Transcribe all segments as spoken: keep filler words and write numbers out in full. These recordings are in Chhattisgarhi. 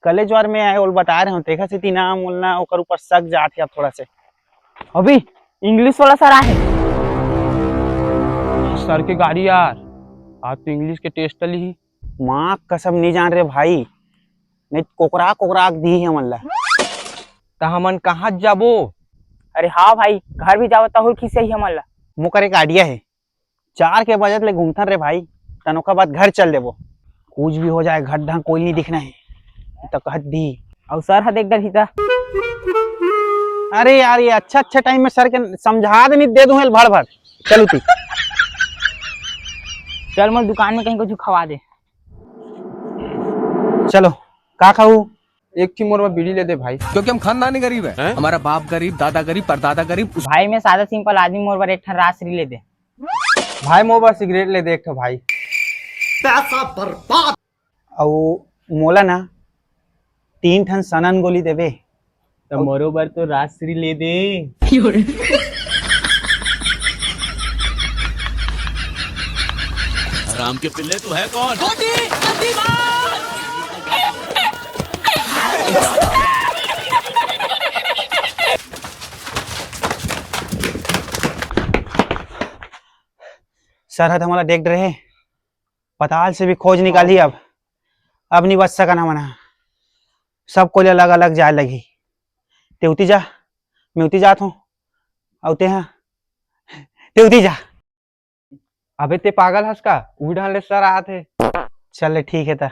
कलेज वार में आए, ओला बताए रहे हूँ, तेखर सेती ना मोला ना ओकर ऊपर शक जात हे अब थोड़ा से। अभी इंग्लिश वाला सर आए हे। सर के गाड़ी यार, आज तो इंग्लिश के टेस्ट ली। माँ कसम, नहीं जान रे भाई, नहीं कोकरा कोकरा के दी हमन ला। त हमन कहाँ जाबो? अरे हाँ भाई, घर भी जाबो तहूर खिसियाही हमन ला। मोकर एक आइडिया हे, चार के बजत ले घूमथन रे भाई, तन ओकर बाद घर चल देबो। कुछ भी हो जाए, घर ढंग कोई नहीं दिखना हे, त कहत दी। अउ सर ह देख डरही त? अरे यार, ये अच्छा अच्छा टाइम में सर के समझा दे, नहीं दे दूं भड़ भड़। चल उती। चल मोर दुकान में कहीं कुछ खवा दे। चलो, का खाऊ? एक ठी मोर बर बीड़ी ले दे भाई। क्योंकि हम खानदानी गरीब है। हैं? हमारा बाप गरीब, दादा गरीब, परदादा गरीब। भाई मैं सादा सिंपल आदमी, मोर बर एक ठन राजश्री ले दे। भाई मोर बर सिगरेट ले दे एक ठो भाई। पैसा बर्बाद। अउ मोला ना तीन ठन सनन गोली देबे। त मोरो बर तो राजश्री ले दे। राम के पिल्ले, तू है कौन? सर ह त हमला देख डरे हे, पताल से भी खोज निकालही अब। अब नहीं बच सकन हमन ह। सब कोई अलग अलग जाए लगही। ते उती जा, मैं उती जात हूँ, अउ ते हा, ते उती जा। अबे ते पागल हस का? उही ढान ले सर आत हे। चल ले ठीक हे त,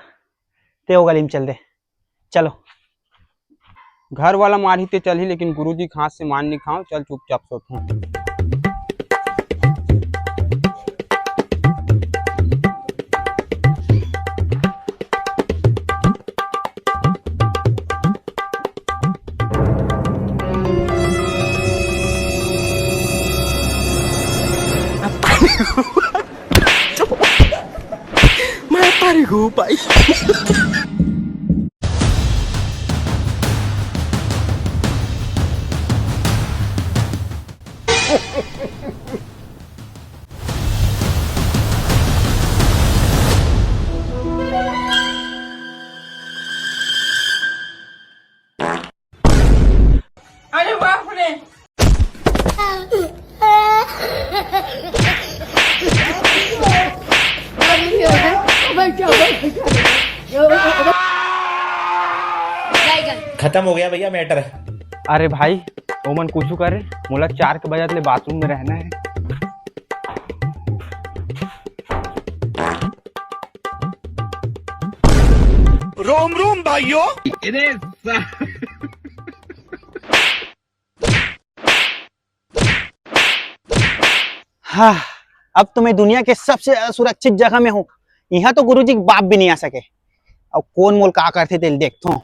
ते ओ गली में चल दे। चलो। घर वाला मारही ते चलही, लेकिन गुरुजी के हाथ से मार नहीं खाओ। चल चुपचाप सोते हैं। मैं तारी गो भाई। अरे बाप रे। खत्म हो गया भैया मैटर। अरे भाई, ओमन कुछू करे, मोला चार के बजत ले बाथरूम में रहना है। रोम रोम भाइयों। हाँ, अब तो मैं दुनिया के सबसे सुरक्षित जगह में हूँ। यहाँ तो गुरुजी के बाप भी नहीं आ सके। अब कौन मोल का करथे, तेल देखथों।